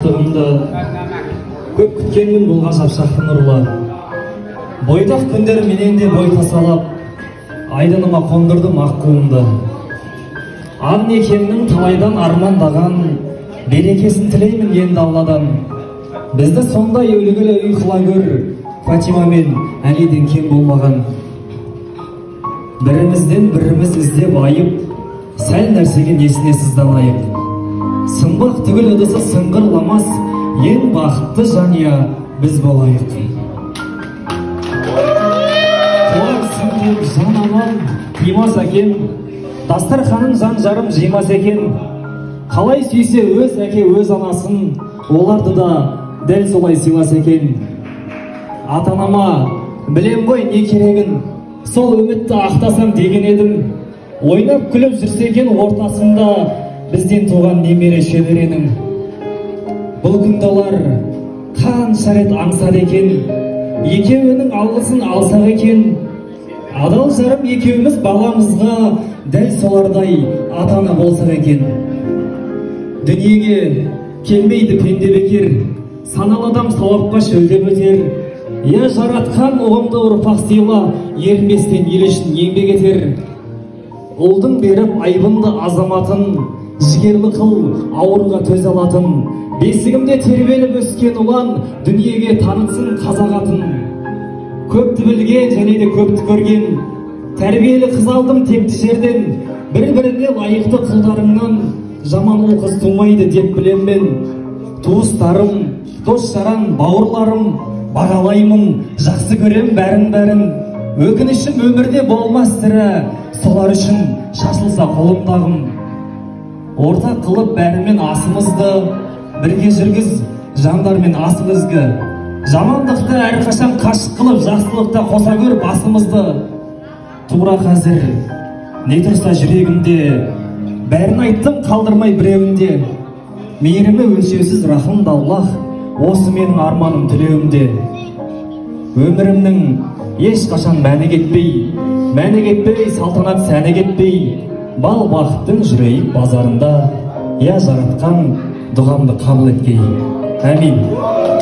жастығымды, көп күткенмін бұл ғажап шақты нұрлы. Бойдақ күндер менен де бой тасалап, айдыныма қондырдым аққуымды. Ан некемнің талайдан армандаған, берекесін тілеймін енді Алладан. Бізді сондай үлгілі үй қыла көр, Фатима мен Әлиден кем болмаған. Бірімізден біріміз іздеп айып, сәл нәрсеге несіне сызданайық. Сынбақ түгіл ыдысы сыңғырламас, ең бақытты жанұя біз болайық. Қуарсың деп жан аман қимас әкем, дастарханын жан жарым жимас екен. Қалай сүйсе өз әке өз анасын, оларды да дәл солай сыйлас екен. Ата-анама білем ғой не керегін, сол үмітті ақтасам деген едім. Ойнап күліп жүрсе екен ортасында бізден туған немере шөберенің. Бұл күнді олар қанша рет аңсады екен, екеуінің алғысын алсақ екен. Адал жарым екеуміз баламызға дәл солардай ата-ана болсақ екен. Дүниеге келмейді пенде бекер, саналы адам сауапқа шөлдеп өтер. Я жаратқан ұғымды ұрпақ сыйла, ерінбестен ел үшін еңбек етер. Ұлдың беріп айбынды азаматын, жігерлі қыл ауырға төзе алатын. Бесігімде тербеліп өскен ұлан, дүниеге танытсын қазақ атын. Көпті білген және де көпті көрген, тәрбиелі қыз алдым текті жерден. Бір-біріне лайықты құлдарыңнан жаман ұл қыз тумайды деп білем мен. Туыстарым, дос-жаран, бауырларым, бағалаймын, жақсы көрем бәрін-бәрін. Өкінішім өмірде болмас тірі, солар үшін шашылса қолымдағым. Ортақ қылып бәрімен асымызды, бірге жүргіз жандармен асыл ізгі. Жамандықты әрқашан қашық қылып, жақсылықта қоса көр басымызды. Тура қазір не тұрса жүрегімде, бәрін айттым қалдырмай біреуінде. Мейірімі өлшеусіз рахымды Аллах, осы менің арманым тілеуімде. Өмірімнің ешқашан мәні кетпей, мәні кетпей, салтанат сәні кетпей, бал бақыттың жүрейік базарында, я жаратқан дұғамды қабыл еткей. Әмин.